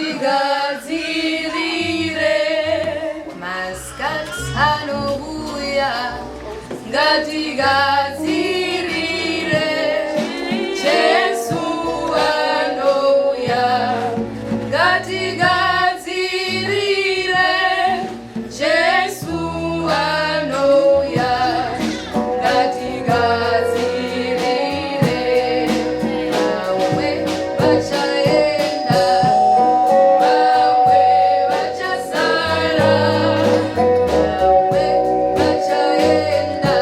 Ngatigadzirire, masikati anouya. Ngatigadzirire, Jesu anouya. Ngatigadzirire, Jesu anouya. Ngatigadzirire, vamwe vachaenda, vamwe vachasara, vamwe vachaenda,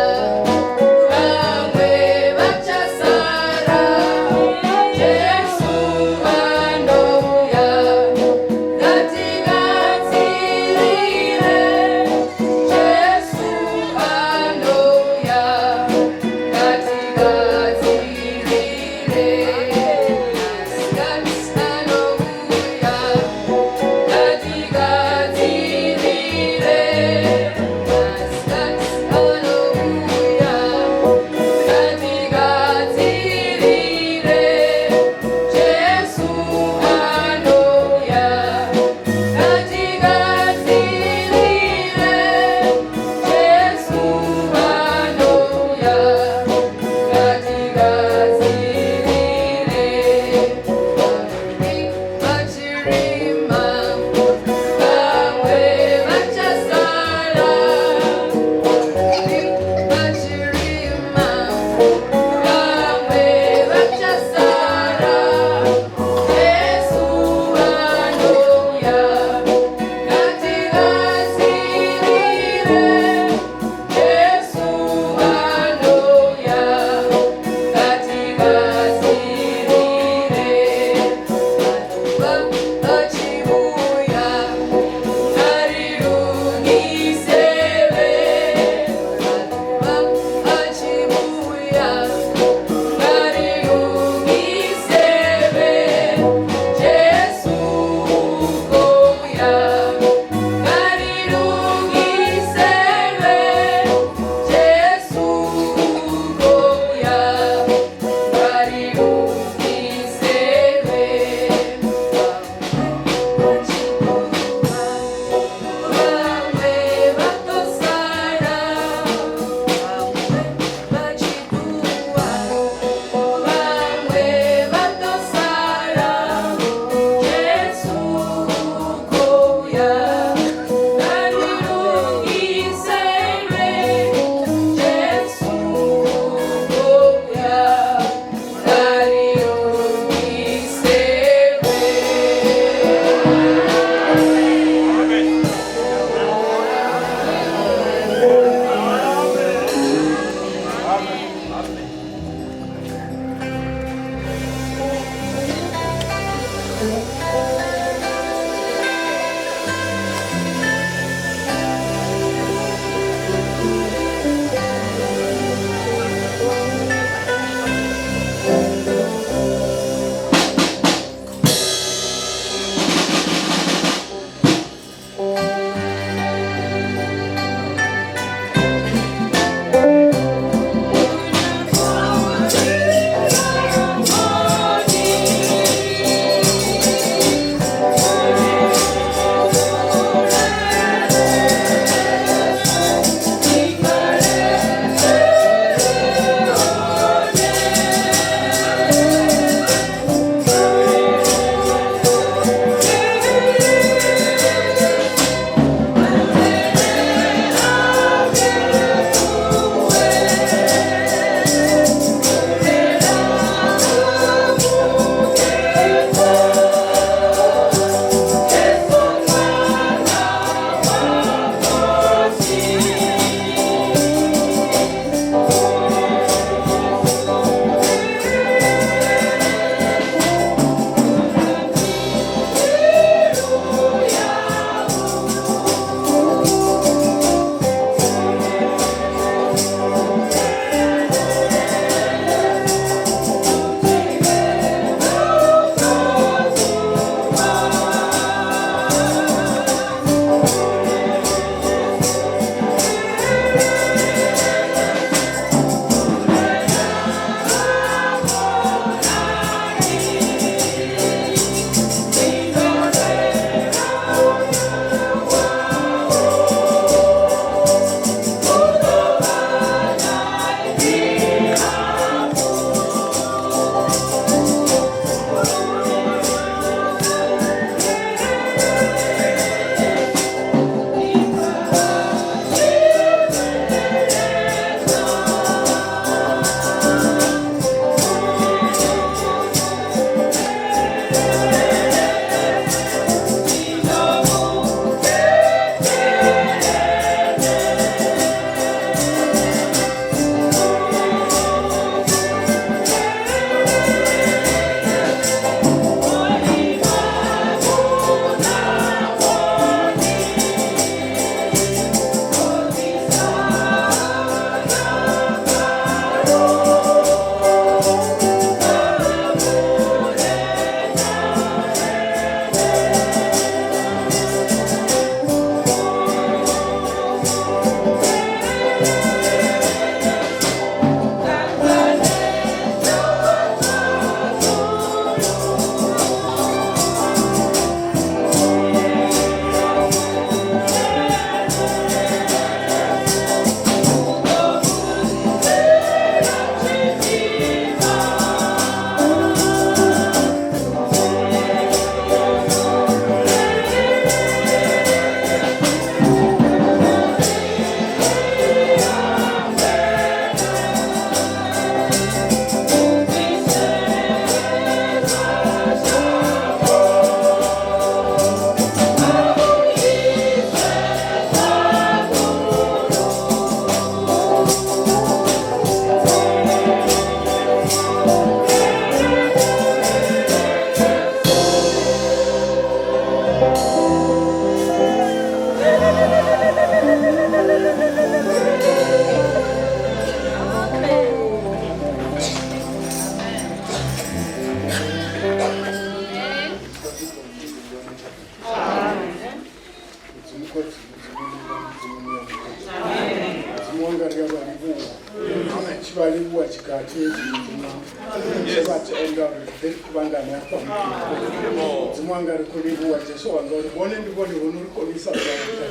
tshikhathi hezwi Mudzimu wanga zwe vha tenda uri ri ḓe ri kuvhangane hafha Mudzimu. Mudzimu wanga ri khou livhuwa Jesu wanga uri vhone ndi vhone vho no ri konisa zwoṱhe.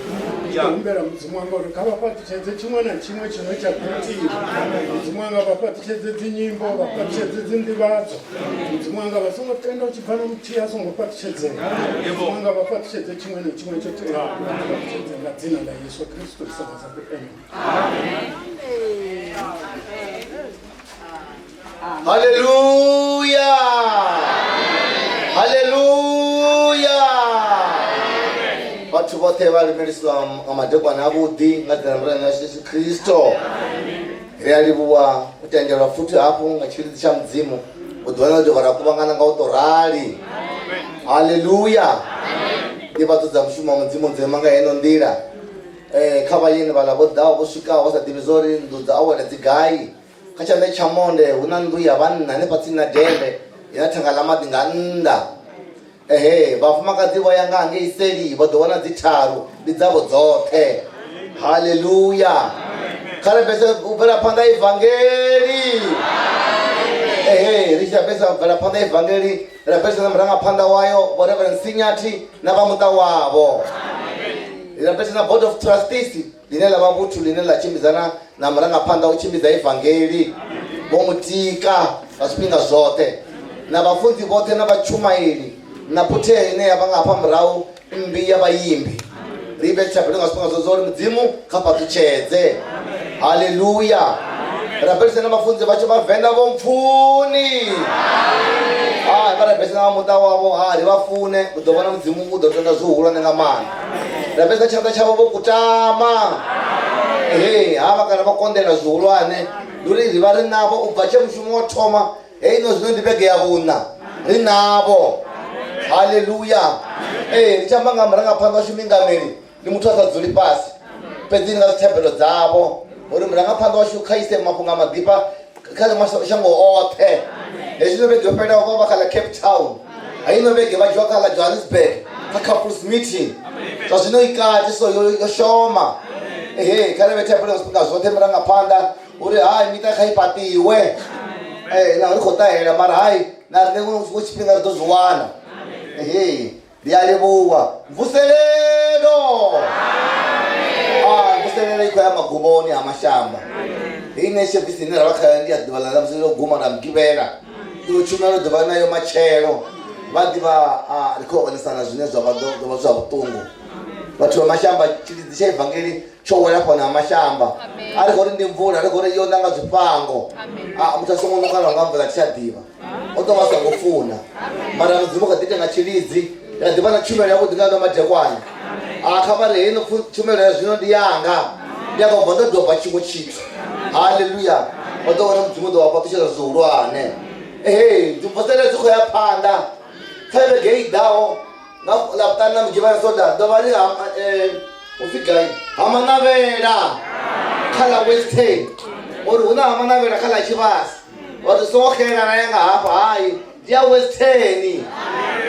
Ndi khou humbela Mudzimu wanga uri kha vha fhaṱutshedze tshiṅwe na tshiṅwe tshine tsha khou itiwa. Mudzimu wanga vha fhaṱutshedze dzinyimbo, vha fhaṱutshedze dzinḓivhadzo. Mudzimu wanga vha songo tenda u tshi bva na muthihi a songo fhaṱutshedzea. Mudzimu wanga vha fhaṱutshedze tshiṅwe na tshiṅwe tsho teaho. Vha fhaṱutshedze nga dzina ḽa Yesu Kristo sa vha sa amen. Haleluya! Haleluya! Vhathu vhoṱhe vha lumeliswa nga madekwana avhuḓi nga dzina ḽa Murena washu Yesu Kristo. Ri a livhuwa u tendelwa futhi hafhu nga tshilidzi tsha Mudzimu u ḓiwana ri dovha ra kuvhangana nga u tou rali. Haleluya! Nḓivhadzo dza mushumo wa Mudzimu dzo ima nga heino nḓila. Kha vhayeni vhaḽa vho ḓaho vho swikaho vha sa ḓivhi zwa uri nnḓu dza awela dzi gai, Kha tshanḓa tsha monde hu na nnḓu ya vhanna henefha tsini na dennde i na thanga ḽa maḓi nga nnḓa. Ehe, vhafumakadzi vho ya nga hangei seli vha ḓo wana dzi tharu, ndi dzavho dzoṱhe. Haleluya! Kha ri bvese u bvela phanḓa ivangeli. Ehe, ri tshi bvesa u bvela phanḓa ivangeli, ra bvesa na murangaphanḓa wayo Vho Reverend Sinyathi na vha muṱa wavho. Ra bvesa na Board of Trustees ḽine ḽa vha vhuthu ḽine ḽa tshimbidzana na murangaphanḓa u tshimbidza ivangeli vho mutika nga zwifhinga zwoṱhe na vhafunzi vhoṱhe na vhatshumaeli na phutheo ine ya vha nga hafha murahu mmbi ya vhaimbi ri vhe thabelo nga zwifhinga zwoṱhe uri mudzimu kha fhaṱutshedze haleluya rabelisa na vhafunzi vhatsho vha venḓa vho mpfuni hai vha rabelisa na vha muṱa wavho ha ri vha fune u ḓo vhona mudzimu u ḓo tenda zwihulwane nga maanḓa Rabedza tshanḓa tshavho vho kutama. Ee, havha kana vho konḓelela zwihulwane ndi uri ri vha ri navho u bva tshe mushumo wa thoma heino zwino ndi vhege ya vhuṋa ri navho haleluya ee ri tshi amba nga murangaphanḓa washu mingameli ndi muthu a sa dzuli fhasi fhedzi nga dzithabelo dzavho uri murangaphanḓa washu kha ise mafhungo a maḓifha kha mashango oṱhe hezwino vhege yo fhelaho vha vha kha ḽa cape town haino vhege vha dzhiwa kha ḽa johannesburg kha couples meeting zwa zwino i kati so yo shoma ehe kha ri vhe thabelo zwifhinga zwoṱhe murangaphanḓa uri hai miṱa kha i fhaṱiwe ee na ri khou ṱahela mara hai na riṋe ngo tshifhinga ri ḓo zwi wana ehe Ndi a livhuwa. Mvuselelo! Ah, mvuselelo i khou ya magumoni ha mashamba. Heyi nṋe service ine ra vha khayo ndi ya ḓuvha ḽa mvuselelo guma na mugivhela. Iṅwe tshumelo ḓo vha nayo matshelo. Vha ḓivha ah, ri khou onesana zwine zwa vha ḓo vha zwa vhuṱungu. Vhathu vha mashamba tshilidzi tsha evangeli tsho wela fhano ha mashamba. A ri khou ri ndi mvula, ri khou ri yo ṋa nga zwifhango. Ah, muthu a songo ṋukala nga mvula thi tsha ḓivha. O ḓo vha a songo funa mara mudzimu kha ḓi ita nga tshilidzi ya ḓivha na tshumelo yavhuḓi nga ndo madekwana a kha vha ri heino tshumelo ya zwino ndi yanga ndi ya bva ndo doba tshiṅwe tshithu haleluya o ḓo wana mudzimu ḓo vha fhaṱutshedza zwihulwane ehe dzimvusele dzi khou ya phanḓa kha vhege i ḓaho nga ḽavhuṱanu na mugivhela soda ḓo vha ri upfi gai hamanavhela kha ḽa western uri hu na hamanavhela kha ḽa tshivhasa vhathu songo xelelana ya nga hafha hai ndi ya western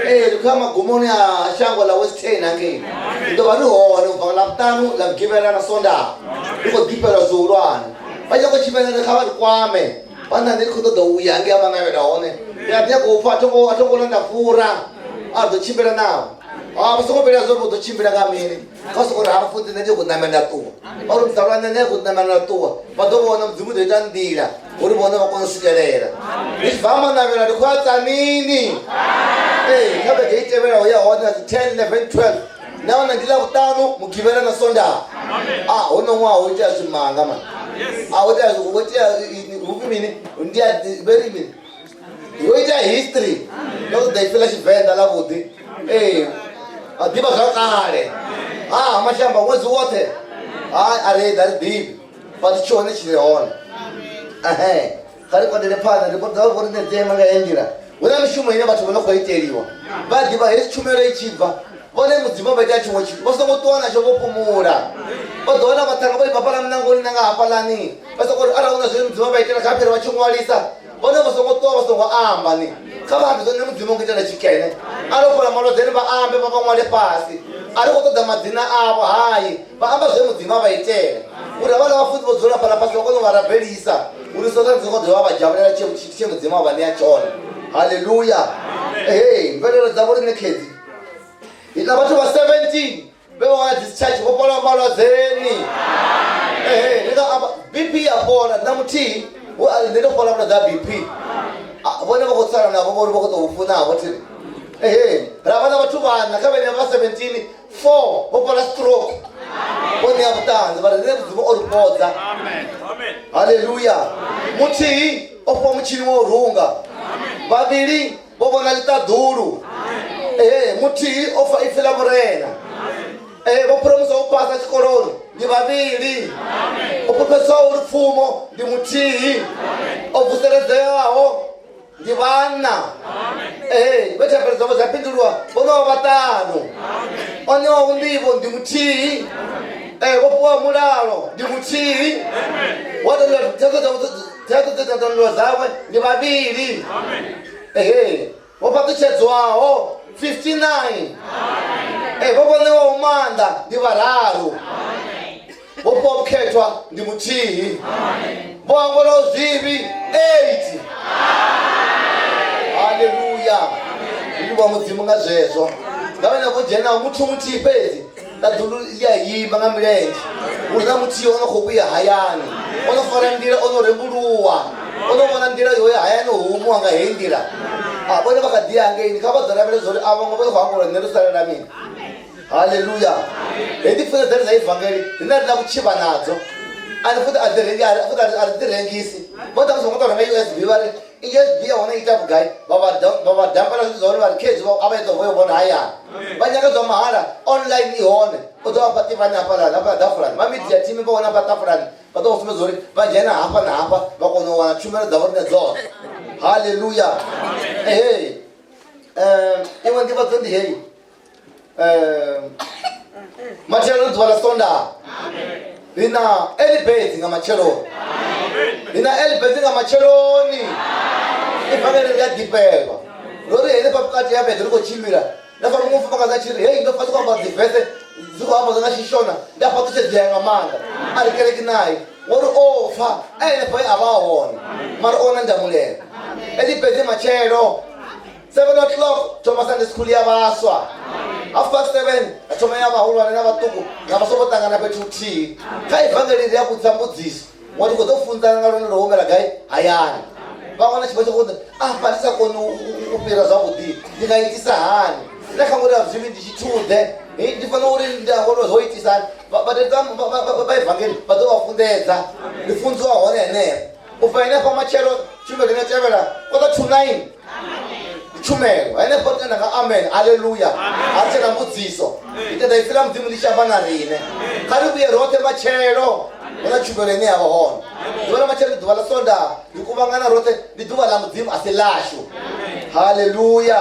ee ri khou ya magumoni a shango ḽa western hangei ri ḓo vha ri hone u bva nga ḽavhuṱanu ḽa mugivhela na sondaha ri khou ḓifhelwa zwihulwane vha tshi khou tshimbila ri kha vha ri kwame vha nṋe ndi khou ṱoḓa u ya hangei ha manavhela hone ndi a ḓi khou pfa a tho ngo nda fura a ri ḓo tshimbila navho a vha songo vhila zwo ri ḓo tshimbila nga mini kha soko ri hafha nṋe ndi khou ṋamela nda ṱuwa vha uri musalwa nṋe nṋe khou ṋamela nda ṱuwa vha ḓo vhona mudzimu ḓo ita nḓila uri vhone vha kone u swikelela ndi tshi bva manavhela ndi khou ya tsanini ee kha vhege i tevhelaho ya hone na dzi 10 11 12 nahone ndi ḽa vhuṱanu mugivhela na sondaha a hono ṅwaha ho itea zwimanga mani a ho itea ho itea hupfi mini ndi a vheri mini yo ita history yo ṱoḓa ipfi ḽa tshivenḓa ḽa vhuḓi ee a ḓivha zwa kale ha mashamba ṅwedzi woṱhe ha a ri ḓa ri ḓivhi but tshone tshi re hone ehe kha ri kondele phanḓa ndi kona uri nṋe dzema nga heyi nḓila hu na mishumo ine vhathu vha no khou iteliwa vha ḓivha hezwi tshumelo i tshi bva vhone mudzimu vha ita tshiṅwe tshithu vha songo ṱuwa natsho vho fhumula vha ḓo wana vhaṱhanga vho ima fhaḽa muṋangoni na nga hafhaḽani vha soko uri arali hu na zwine mudzimu vha itela kha fhire vha tshi ṅwalisa vhone vha songo ṱuwa vha songo amba ni kha vha ambe zwone mudzimu ngo itela tshikene a ri fhola malwadze ane vha ambe vha vha ṅwale fhasi a ri khou ṱoḓa madzina avho hai vha amba zwe mudzimu a vha itela uri havhaḽa vhafunzi vho dzula fhaḽa fhasi vha kone u vha rabelisa. Uri Sathane songo dovha vha dzhavhulela tshe Mudzimu a vha ṋea tshone. Haleluya. Ee, mvelelo dzavho riṋe khedzi. Ina vhathu vha 17 vhe vha wana discharge vho fhola malwadzeni. Ee, ndi nga amba BP ya fhola na muthihi we a ri nṋe ndo fhola vhulwadze ha BP. Vhone vha khou sala navho ngori vha khou tou funa vho thiri. Ehe, ra vha na vhathu vhaṋa kha vhene vha 17, 4 vho fhola stroke. Vho ṋea vhuṱanzi vha ri nṋe Mudzimu o ri fhodza. Haleluya. Muthihi o fhiwa mutshini wa u runga. Vhavhili vho vhona ḽiṱaḓulu. Ee, muthihi o fa ipfi ḽa Murena. Ee, vho phuromisa u phasa tshikoloni ndi vhavhili. O fhulufhedziswaho uri pfumo ndi muthihi. O vuseledzeaho ndi vhanna. Ee, vhe thabelo dzavho dza fhindulwa vho no vha vhaṱanu. O ṋewaho nḓivho ndi muthihi. Ee, vho fhiwa mulalo ndi muthihi. Wa tandulula thaidzo dzavho thaidzo dze dza tandululwa dzawe ndi vhavhili. Ehe, vho fhaṱutshedzwaho 59. Ee, vho vhoṋewaho maanḓa ndi vhararu. Vho fhiwa vhukhethwa ndi muthihi. Vho hangwelwaho zwivhi 8. Haleluya. Ndi livhuwa Mudzimu nga zwezwo. Nga vhane vho dzhenaho muthu muthihi fhedzi ṱaḓulu ḽi a imba nga milenzhe uri na muthihi o no khou vhuya hayani o no fara nḓila o no rembuluwa o no vhona nḓila yo ya hayani humuwa nga heyi nḓila. A vhone vha kha ḓi ya ngeini kha vha ḓo lavhelesa uri a vhaṅwe vho no khou hangwelwa nṋe ndo salela mini. Haleluya. Hedzi pfunzo dzane dza ivangeli rine ri na vhutshivha nadzo ani futhi a dzi rengi futhi a ri dzi rengisi. Vho ḓa musi vho ṱo renga USB vha ri USB ya hone ita vhugai vha vha dampela zwithu zwa hone vha ri khezwi a vha ita vho vhona hayani. Vha nyaga zwa mahala online i hone u ḓo vha fha tivhani hafhaḽa hafhaḽa ḓafulani vha media team vha hone hafha ṱafulani vha ḓo sumbedza uri vha dzhena hafha na hafha vha kona u wana tshumelo dza vhorine dzoṱhe. Haleluya. Ehe. Iṅwe nḓivhadzo ndi heyi. Matshelo ndi ḓuvha ḽa Sondaha. Ri na early birds nga matsheloni. Ri na early birds nga matsheloni. Ivangeli ri a ḓifhelwa. Ro ri henefha vhukati ha vhege ri khou tshimbila nda pfa muṅwe mufumakadzi a tshi ri hei ndo pfa dzi khou amba dzivese dzi khou amba nga Shishona nda fhaṱutshedzea nga maanḓa. A ri kereki naye ngori o pfa a henefho he a vha a hone mara o wana ndamulelo. Early birds matshelo 7 o'clock thoma Sunday school ya vhaswa. 7:30 ha thoma ya vhahulwane na vhaṱuku na vhaswa vho ṱangana fhethu huthihi. Kha ivangeli ri a vhudza mbudziso ngori khou ḓo funzana nga lwendo lwo humela gai hayani. Vha wana tshifhinga tsha uri afha ndi sa koni u fhira zwavhuḓi ndi nga itisa hani nṋe kha ngori zwivhi ndi tshithuḓe ndi fanela uri ndi hangwe zwo itisa hani. Vhadededzi vha ivangeli vha ḓo vha funḓedza ndi funziwa hone henefho. U bva henefho matshelo tshumelo ine tevhela 8:45 ndi tshumelo henefho tenda nga amen aleluya a ri tshena mbudziso ndi tenda ipfi ḽa Mudzimu ḽi tshi amba na riṋe. Kha ri vhuye roṱhe matshelo hu na tshumelo ine ya vha hone. Ḓuvha ḽa matshelo ndi ḓuvha ḽa Sondaha ri kuvhangana roṱhe ndi ḓuvha ḽa Mudzimu a si ḽashu. Haleluya.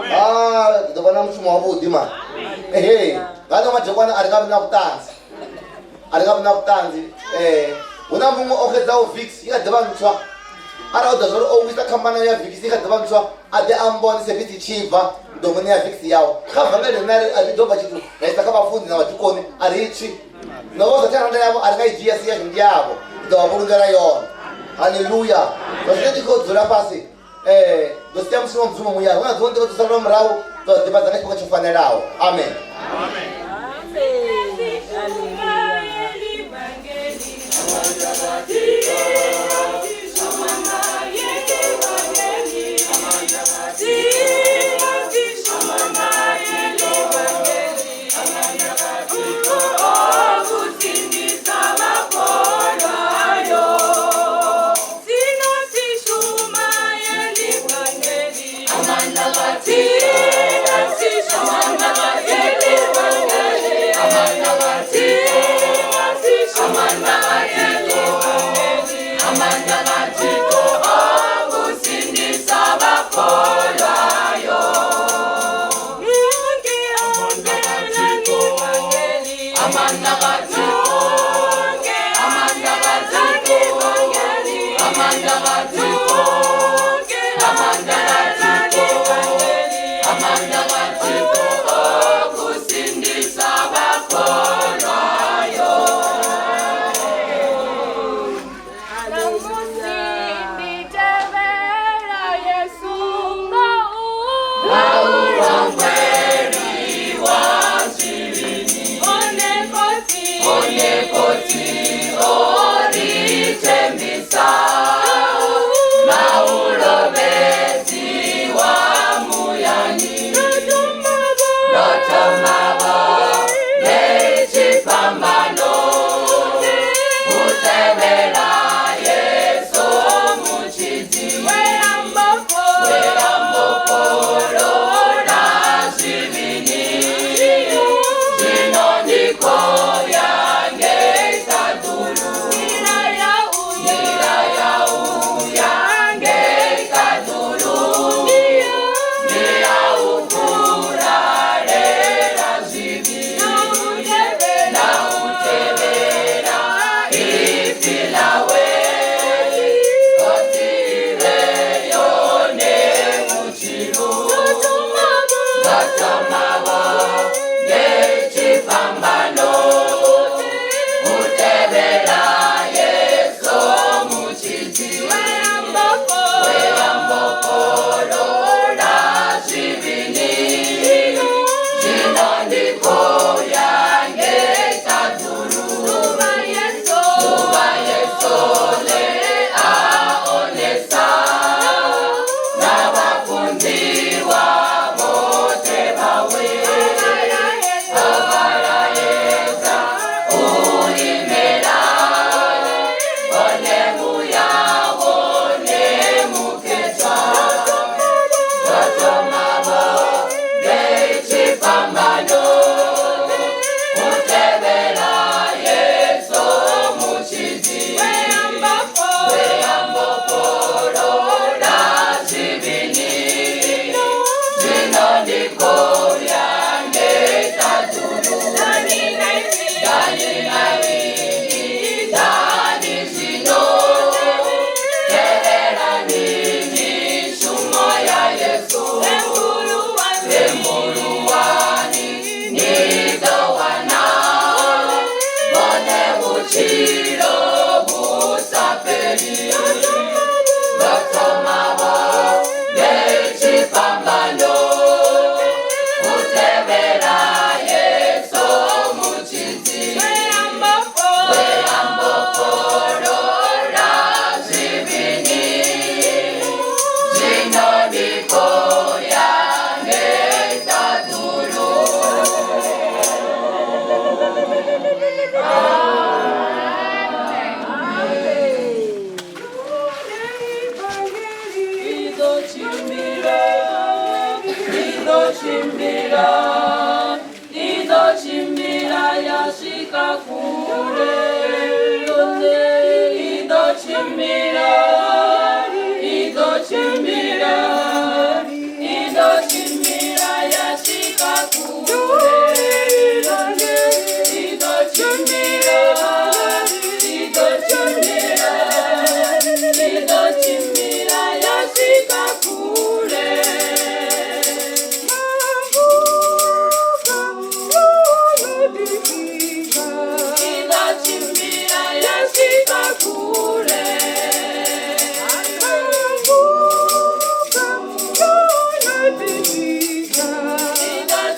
Ri ḓo vha na mushumo wavhuḓi mani. Ehe nga ano madekwana a ri nga vhi na vhuṱanzi. A ri nga vhi na vhuṱanzi. Hu na muṅwe o xedzaho Vicks i kha ḓivha ntswa. Arali o ḓa zwori o wisa khamphani ya Vicks i kha ḓivha ntswa a ḓe a mbone service i tshi bva ndi ḓo mu ṋea Vicks yawe. Kha vangeli riṋe a ri ḓo bva tshithu ra isa kha vhafunzi na vhadikoni a ri tswi. No vha sa rannda yavho a ri nga i dzhia si yashu ndi yavho ndi ḓo vha vhulungela yone. Haleluya. Zwa zwino ndi khou dzula fhasi ndo sia mushumo wa Mudzimu muyani. Hu na dziṅwe nḓivho dzo salelaho murahu ḓo ḓivhadza nga tshifhinga tsho fanelaho. Amen.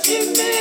Chimbira.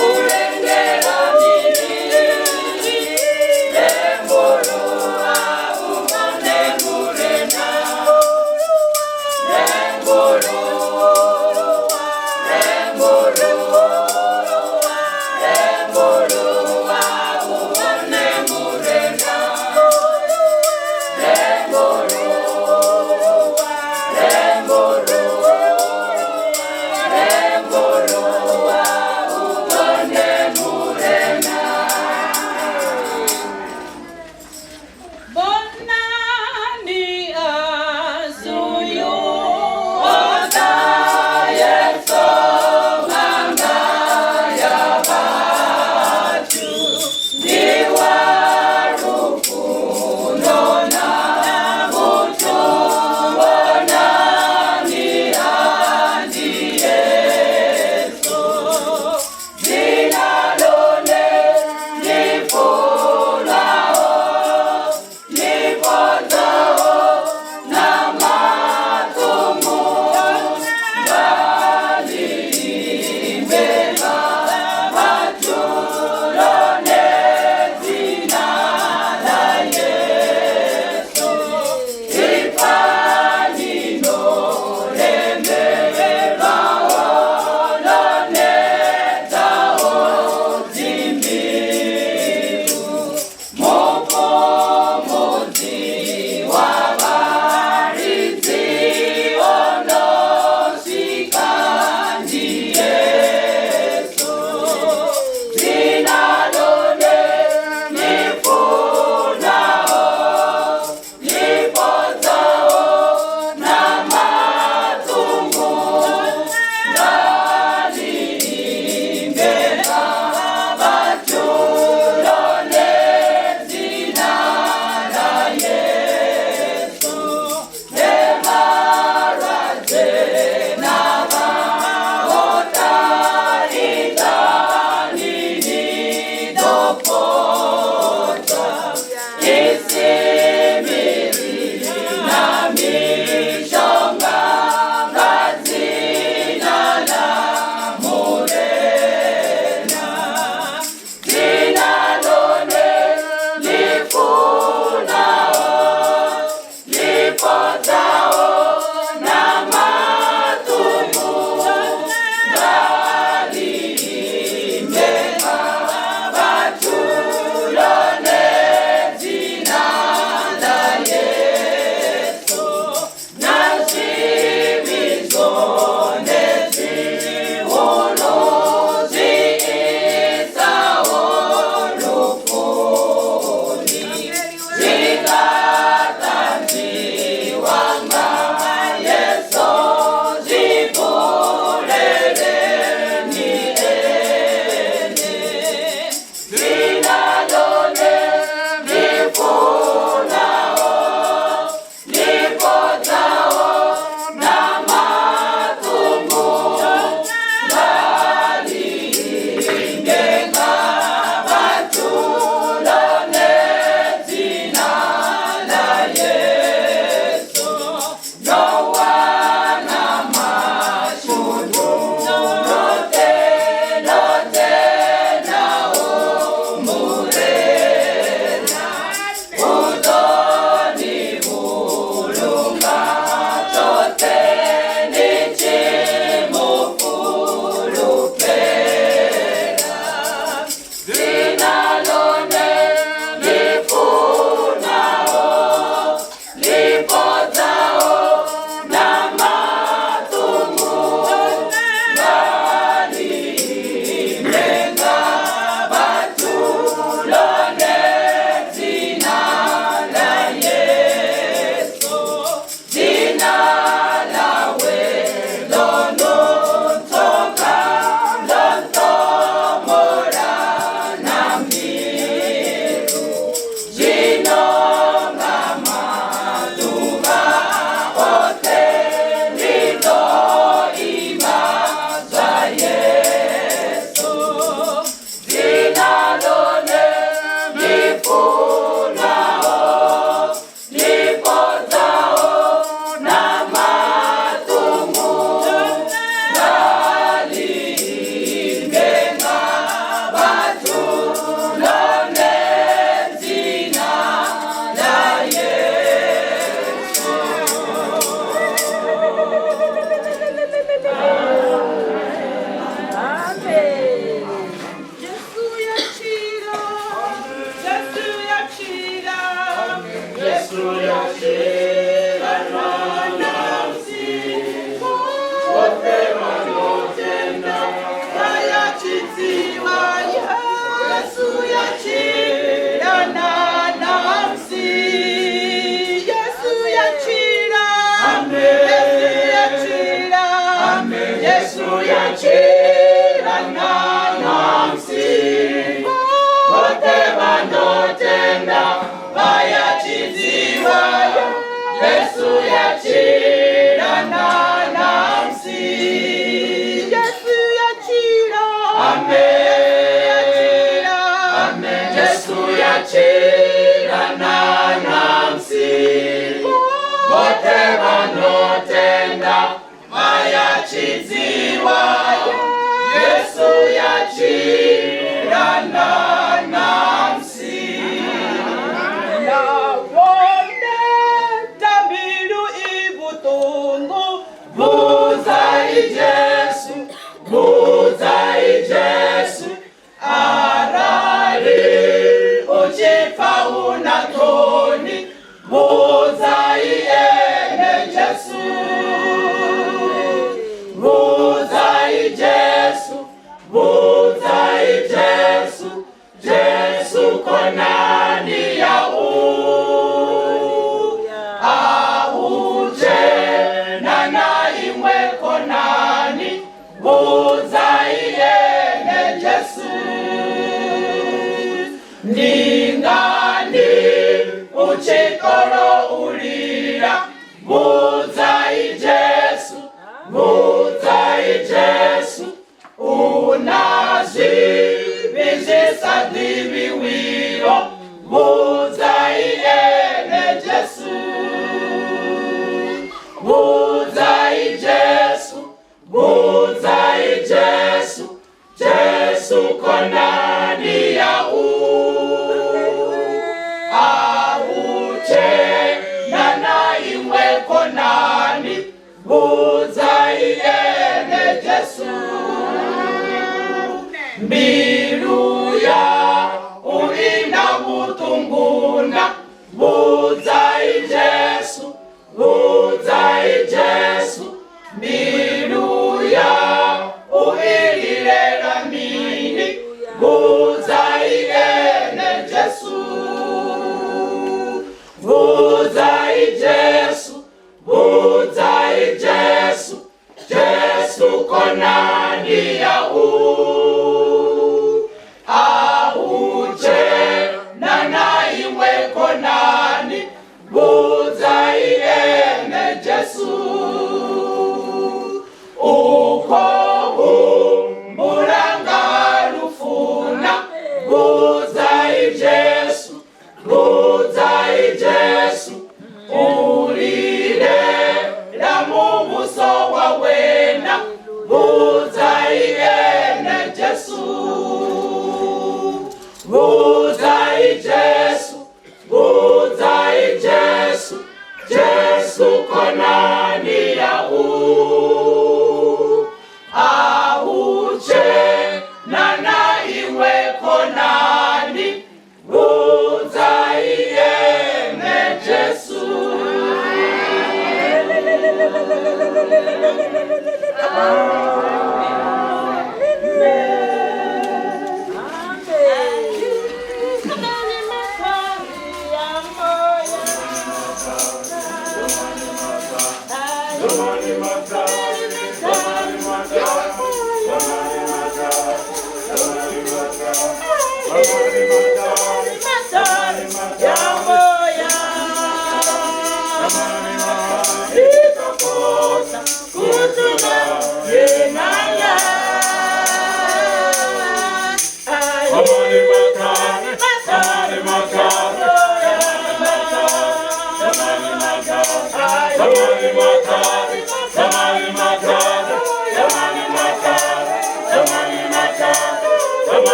Urengera mini, rembuluwa.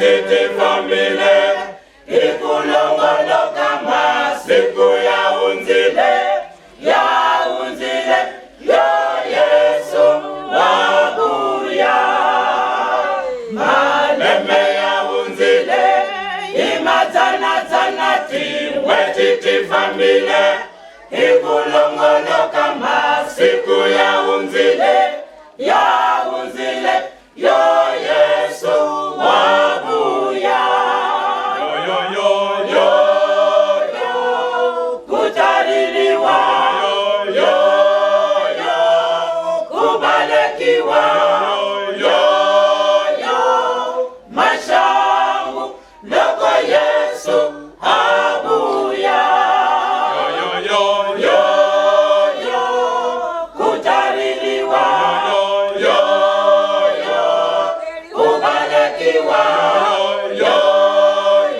Tin'hweti ti fambile hi ku longoloka masiku ya hundzile ya hundzile yo Yesu wa vuya malembe ya hundzile hi madzanadzana tin'hweti ti fambile hi ku longoloka masiku ya hundzile ya hundzile yo Yesu wa vuya yo yo yo yo ku ta riliwa yo yo ku balekiwa yo yo maxangu loko Yesu a vuya yo yo yo yo ku ta riliwa yo yo ku balekiwa yo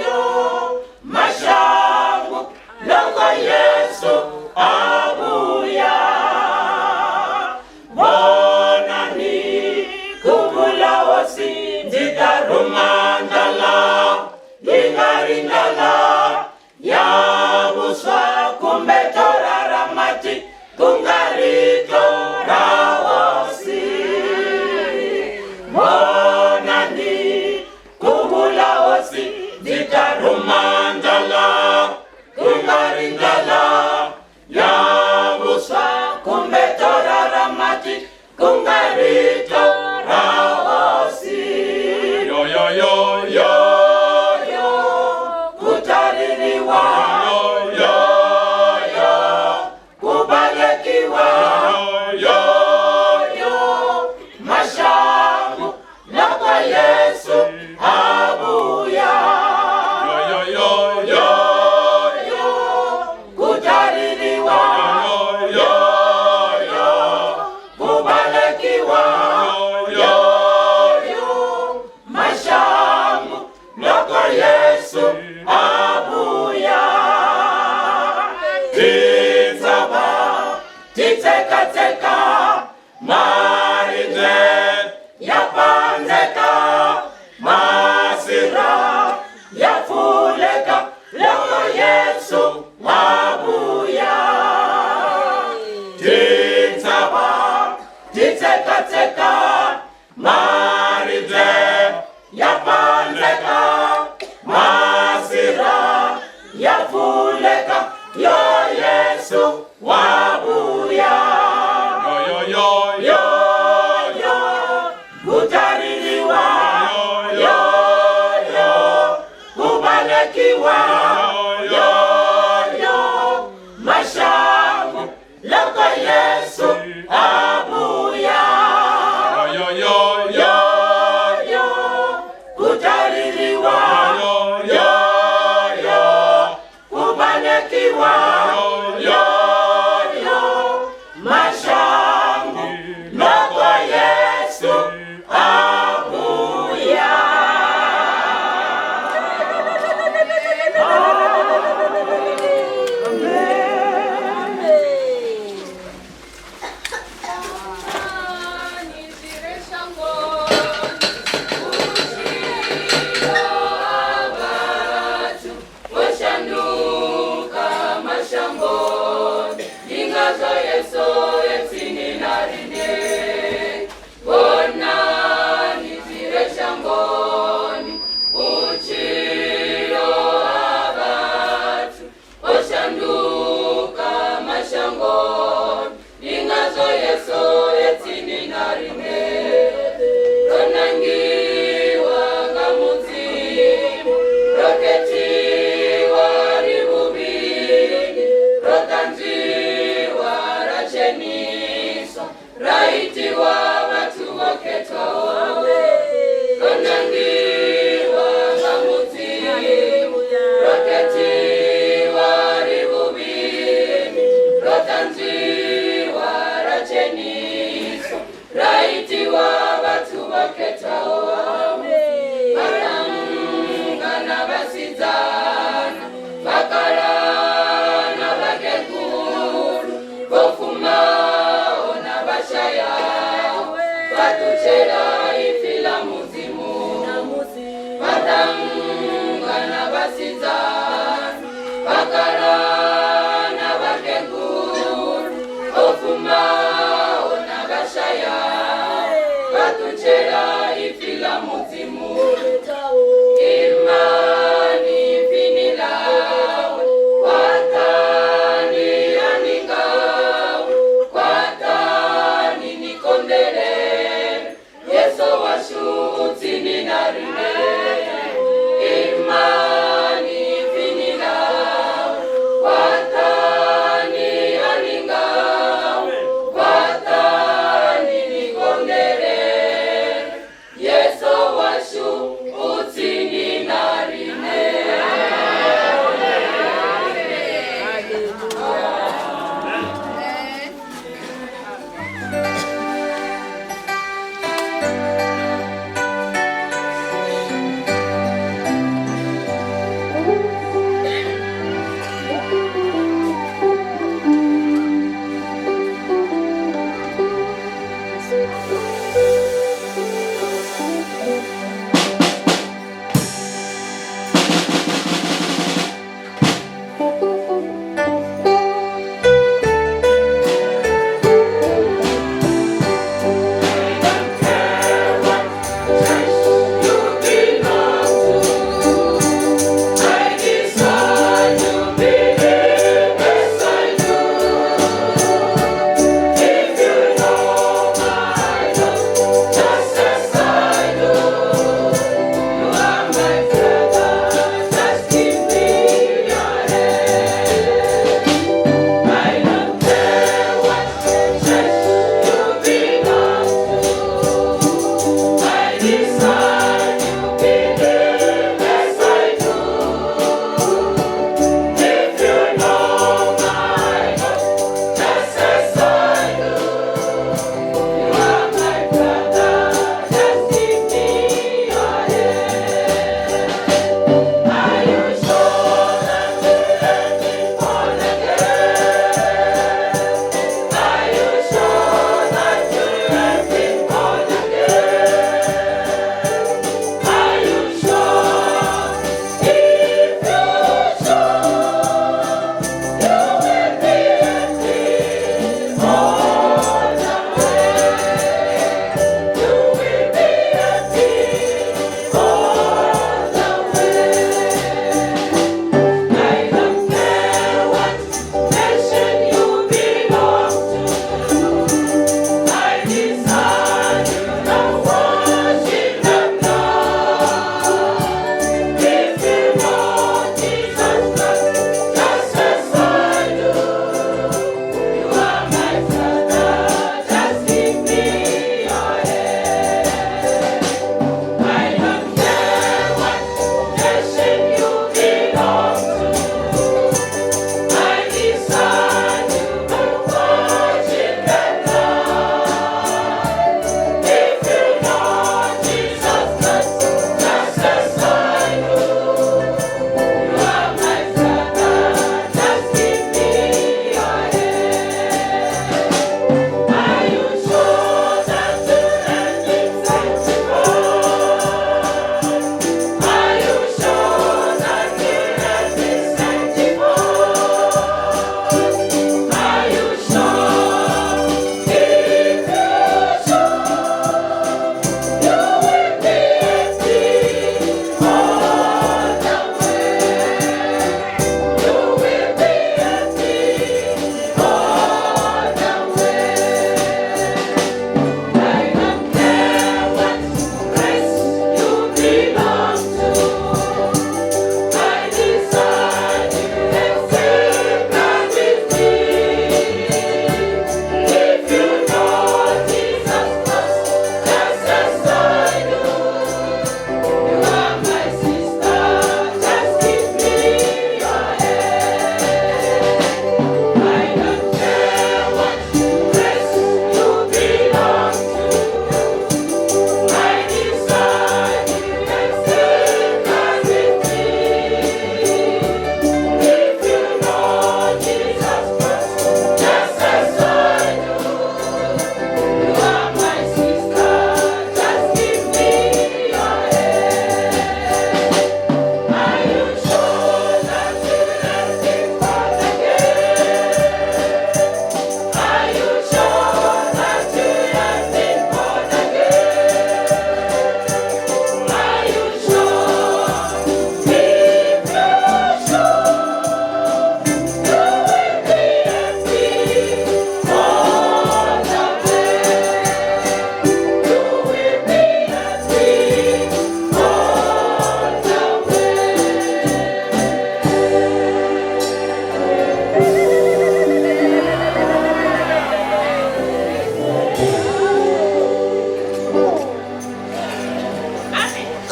yo maxangu loko Yesu a vuya vonani ku vula hosi ndzi ta rhuma ndlala yi nga ri ndlala ya vuswa kumbe torha ra mati ku nga ri torha hosi vonani ku vula hosi ndzi ta rhuma ndlala ku nga ri ndlala ya vuswa kumbe torha ra mati ku nga ri torha hosi yo yo yo yo yo ku ta riliwa yo yo ku balekiwa yo yo maxangu loko Yesu a vuya yo yo yo yo ku ta riliwa yo yo ku balekiwa yo yo maxangu loko Yesu a vuya tintshava ti tsekatseka maribye ya pandzeka masirha ya pfuleka loko Yesu a vuya tintshava ti tsekatseka maribye ya pandzeka masirha ya pfuleka yo Yesu wa vuya yo yo yo yo ku ta riliwa yo yo ku balekiwa yo yo maxangu loko Yesu a vuya yo yo yo yo ku ta riliwa yo yo ku balekiwa yo yo maxangu loko Yesu a vuya.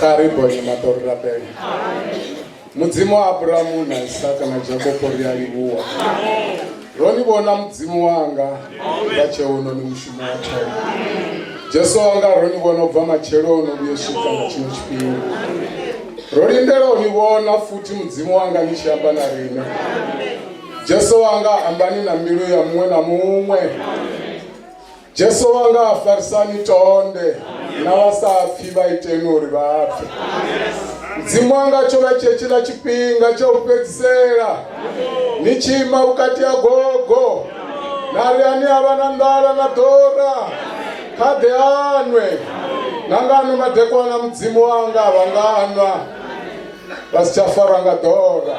Kha ri bonye maṱo ri rabele. Mudzimu wa Abrahamu na Isaka na Jakopo ri a livhuwa. Ro ni vhona Mudzimu wanga nga tsheo ni mushumo wa thoma. Jesu wanga ro ni vhona u bva matsheloni u vhuye swika nga tshino tshifhinga. Ro lindela u ni vhona futhi Mudzimu wanga ni tshi amba na riṋe. Jesu wanga ambani na mbilu ya muṅwe na muṅwe. Jesu wanga a farisani tonde na vha sa pfi vha iteni uri vha pfe. Mudzimu wanga tsho vha tshetshila tshifhinga tsha u fhedzisela ni tshi ima vhukati ha gogo na ri ane a vha na nḓala na ḓora kha ḓe anwe na nga ano madekwana Mudzimu wanga vha nga nwa vha si tsha farwa nga ḓora.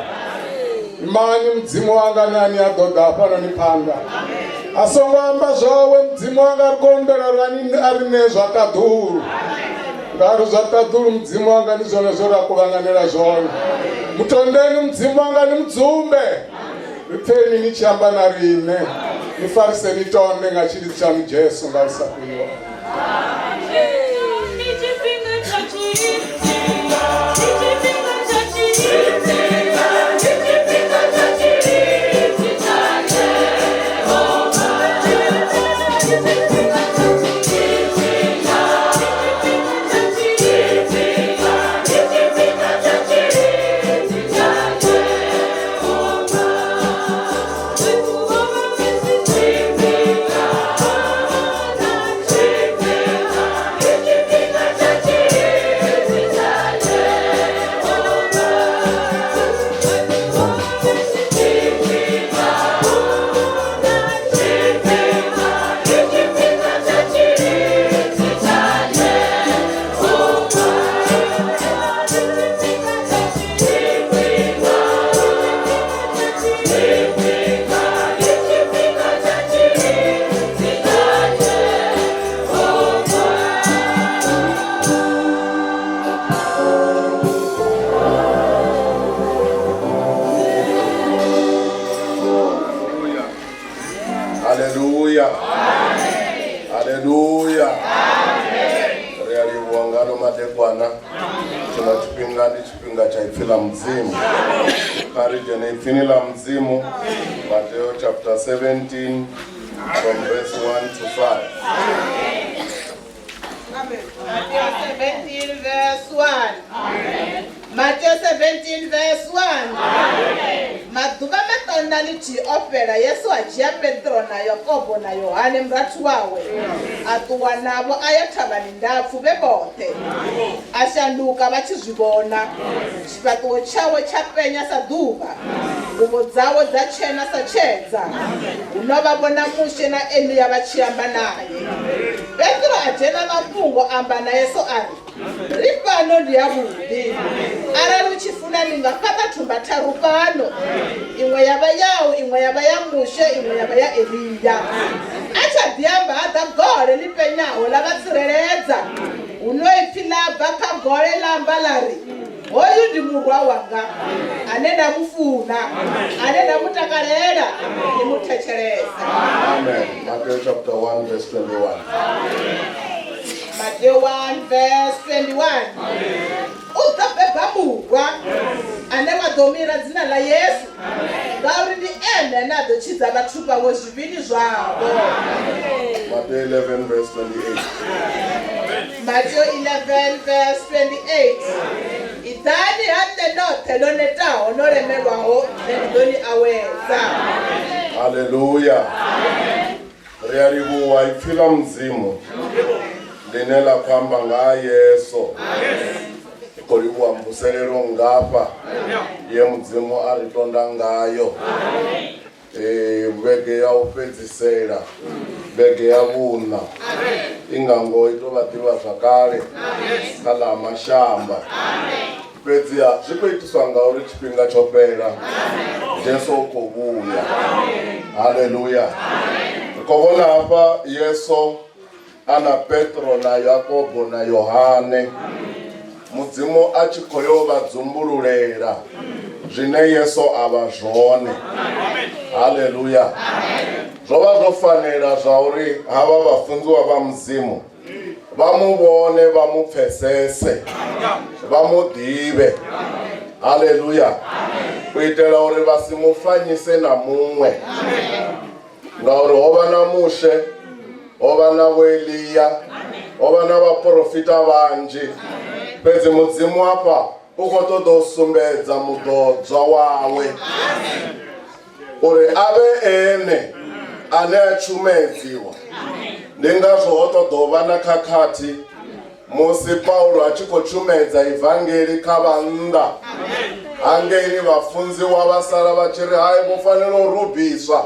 Imani Mudzimu wanga na ane a ḓo ḓa hafhanoni phanḓa a songo amba zwawe. Mudzimu wanga ri khou humbela uri ani a ri ṋee zwa ṱaḓulu, ngauri zwa ṱaḓulu Mudzimu wanga ndi zwone zwo ra kuvhanganela zwone. Mutondeni Mudzimu wanga ni mudzumbe, ri pfeni ni tshi amba na riṋe, ni fariseni tonde nga tshilidzi tshaṋu Jesu nga hu sa fheliho. Haleluya, haleluya. Ri a livhuwa ngano madekwana. Tshino tshifhinga ndi tshifhinga tsha ipfi ḽa Mudzimu. Kha ri dzhene ipfini ḽa Mudzimu, Mateo chapter 17 from verse 1 to 5. Matthew 17 verse 1. Matthew 17 verse 1. Maḓuvha maṱanu na ḽithihi o fhela Yesu a dzhia Petro na Yakobo na Yohane murathu wawe a ṱuwa navho a ya thavhani ndapfu vhe vhoṱhe. A shanduka vha tshi zwi vhona, tshifhaṱuwo tshawe tsha penya sa ḓuvha, nguvho dzawe dza tshena sa tshedza. Huno vha vhona Mushe na Elia vha tshi amba nae. Petro a dzhena mafhungo a amba na Yesu a ri, Ri fhano ndi havhuḓi. Arali u tshi funa ndi nga fhaṱa thumba tharu fhano, iṅwe ya vha yau, iṅwe ya vha ya Mushe, iṅwe ya vha ya Elia. A tsha ḓi amba ha ḓa gole ḽi penyaho ḽa vha tsireledza. Huno ipfi ḽa bva kha gole ḽa amba ḽa ri, Hoyu ndi murwa wanga ane nda mu funa, ane nda mu takalela, ni mu thetshelese. Amen. Matthew chapter 1 verse 21. Matthew 1 verse 21. U ḓo beba murwa ane wa ḓo mira dzina ḽa Yesu, ngauri ndi ene ane a ḓo tshidza vhathu vhawe zwivhini zwavho. Matthew 11 verse 28. Matthew 11 verse 28. Iḓani ha nṋe noṱhe no netaho no lemelwaho, nṋe ndi ḓo ni awedza. Haleluya. Ri a livhuwa ipfi ḽa Mudzimu ḽine ḽa khou amba nga ha Yesu. Ri khou livhuwa mvuselelo ngafha ye Mudzimu a ri tonda ngayo. Vhege ya u fhedzisela, vhege ya vhuṋa, i nga ngoho i tou vha ḓivhazwakale kha ḽa mashamba. Fhedziha zwi khou itiswa ngauri tshifhinga tsho fhela, Jesu u khou vhuya. Haleluya! Ri khou vhona hafha Yesu a na Petro na Yakobo na Yohane, Mudzimu a tshi khou yo vha dzumbululela zwine Yesu a vha zwone. Haleluya! Zwo vha zwo fanela zwa uri havha vhafunziwa vha Mudzimu vha mu vhone, vha mu pfesese. Vha mu ḓivhe. Haleluya. U itela uri vha si mu fanyise na muṅwe. Ngauri ho vha na Mushe, ho vha na vho Elia, ho vha na vhaporofita vhanzhi. Fhedzi Mudzimu hafha u khou ṱoḓa u sumbedza muḓodzwa wawe uri a vhe ene ane a tshumedziwa. Ndi ngazwo ho ṱoḓa u vha na khakhathi musi Paulo a tshi khou tshumedza ivangeli kha vhannḓa. Hangeini vhafunziwa vha sala vha tshi ri hai vho fanela u rubiswa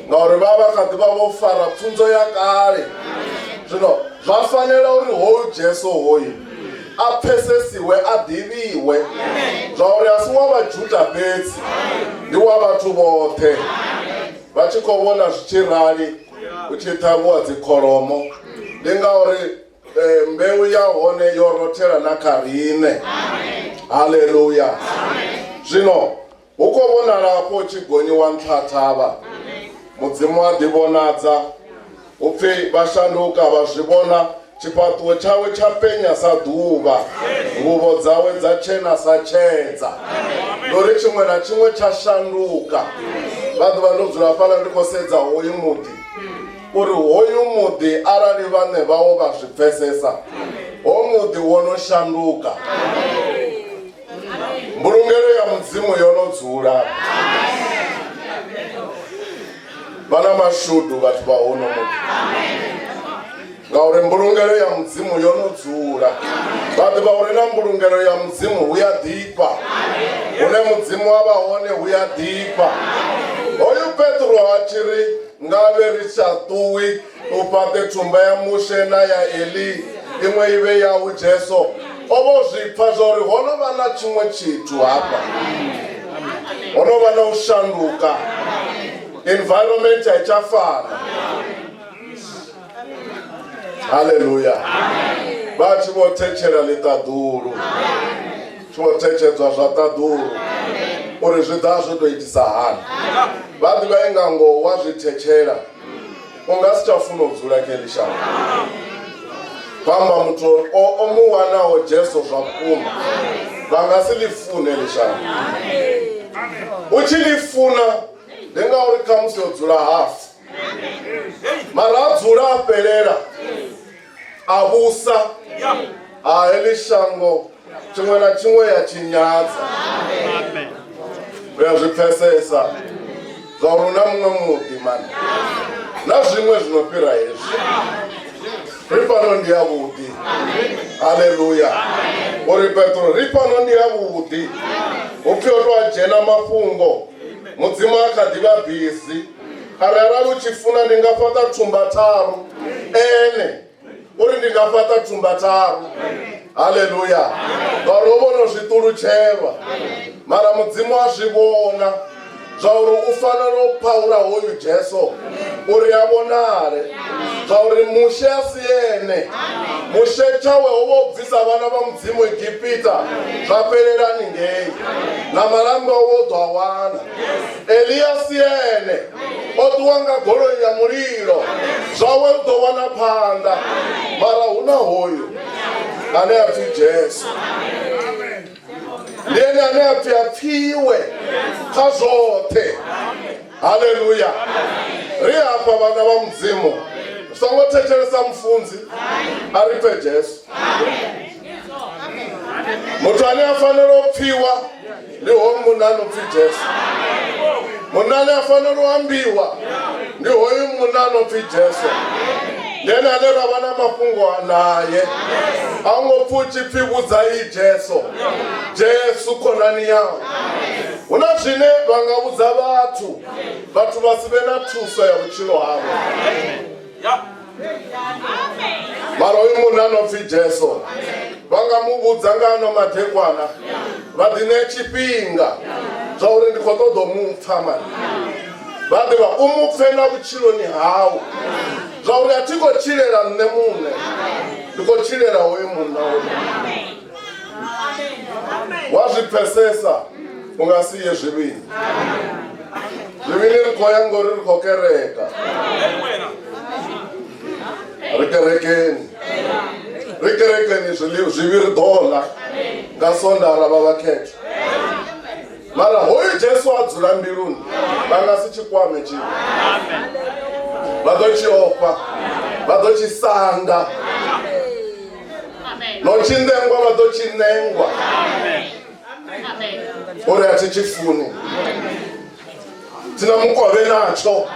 ngauri vha vha kha ḓi vha vho fara pfunzo ya kale. Zwino zwa fanela uri hoyu Jesu hoyu a pfesesiwe a ḓivhiwe zwauri a si wa Vhajuda fhedzi ndi wa vhathu vhoṱhe. Vha tshi khou vhona zwi tshi rali hu tshi ṱhavhiwa dzikholomo ndi ngauri mbeu ya hone yo rothela na kha riṋe. Haleluya. Zwino hu khou vhonala hafho hu tshi gonyiwa nṱha thavha, Mudzimu a ḓivhonadza, hu pfi vha shanduka vha zwi vhona tshifhaṱuwo tshawe tsha penya sa ḓuvha, nguvho dzawe dza tshena sa tshedza. Ndi uri tshiṅwe na tshiṅwe tsha shanduka. Vha ḓuvha ndo dzula fhaḽa ndi khou sedza hoyu muḓi, uri hoyu muḓi arali vhaṋe vhawo vha zwi pfesesa, ho muḓi wo no shanduka. Mbulungelo ya Mudzimu yo no dzula. Vha na mashudu vhathu vha hono muḓi, ngauri mbulungelo ya Mudzimu yo no dzula. Vha ḓivha uri na mbulungelo ya Mudzimu hu ya ḓifha, hune Mudzimu a vha hone hu ya ḓifha. Hoyu Petro a tshi ri ngavhe ri sa ṱuwi u fhaṱe thumba ya Mushe na ya Eli, iṅwe i vhe yau Jesu, o vho zwi pfa zwa uri ho no vha na tshiṅwe tshithu hafha, ho no vha na u shanduka, environment a i tsha fana. Haleluya. Vha tshi vho thetshela ḽiṱaḓulu, tshi vho thetshedzwa zwa ṱaḓulu uri zwi ḓa zwo tou itisa hani. Vha ḓivha i nga ngoho wa zwi thetshela u nga si tsha funa u dzula kha heḽi shango. Vhamba muthu o mu wanaho Jesu zwa vhukuma vha nga si ḽi fune heḽi shango. U tshi ḽi funa ndi ngauri khamusi o dzula hafu, mara a dzula a fhelela a vhusa a heḽi shango tshiṅwe na tshiṅwe ya tshi nyadza. Ri a zwi pfesesa zwa uri hu na muṅwe muḓi mani na zwiṅwe zwi no fhira hezwi. Ri fhano ndi yavhuḓi. Haleluya. Uri Petro ri fhano ndi yavhuḓi. Hu pfi o to a dzhena mafhungo. Mudzimu a kha ḓi vha bizi. Ari arali u tshi funa ndi nga fhaṱa thumba tharu. Ene uri ndi nga fhaṱa thumba tharu. Haleluya. Ngauri o vhona zwi ṱulutshelwa. Mara Mudzimu a zwi vhona zwa uri u fanela u phaula hoyu Jesu uri a vhonale, zwa uri Mushe a si ene. Mushe tshawe ho vha u bvisa vhana vha Mudzimu Egipita zwa fhelelani ngei, na malamba o ḓo a wana. Elia si ene, o ṱuwa nga goloi ya mulilo, zwawe u ḓo wana phanḓa. Mara hu na hoyu ane a pfi Jesu, ndi ene ane a pfi a pfiwe kha zwoṱhe. Haleluya. Ri hafha vhana vha Mudzimu, songo thetshelesa mufunzi, a ri pfe Jesu. Muthu ane a fanela u pfiwa ndi hoyu munna ano pfi Jesu. Munna ane a fanela u ambiwa ndi hoyu munna ano pfi Jesu. Ndi ene ane ra vha na mafhungo naye. A ngo pfi u tshi pfi vhudzai Jesu, Jesu khonani yau. Hu na zwine vha nga vhudza vhathu, vhathu vha si vhe na thuso ya vhutshilo havho. Mara hoyu munna no pfi Jesu vha nga mu vhudza nga ano madekwana, vha ḓi ṋea tshifhinga zwa uri ndi khou ṱoḓa u mu pfa mani. Vha ḓivha u mu pfe na vhutshiloni hau, zwa uri a thi khou tshilela nṋe muṋe, ndi khou tshilela hoyu munna hoyu. Wa zwi pfesesa u nga si ye zwivhini. Zwivhini ri khou ya ngori ri khou kereka, ri kerekeni, ri kerekeni zwivhi ri ḓo ḽa. Nga Sondaha ra vha vhakhethwa. Mara hoyu Jesu a dzula mbiluni, vha nga si tshi kwame tshivhi. Vha ḓo tshi ofha, vha ḓo tshi sanda. No tshi nengwa vha ḓo tshi nengwa. Uri a thi tshi funi. Thina mukovhe natsho.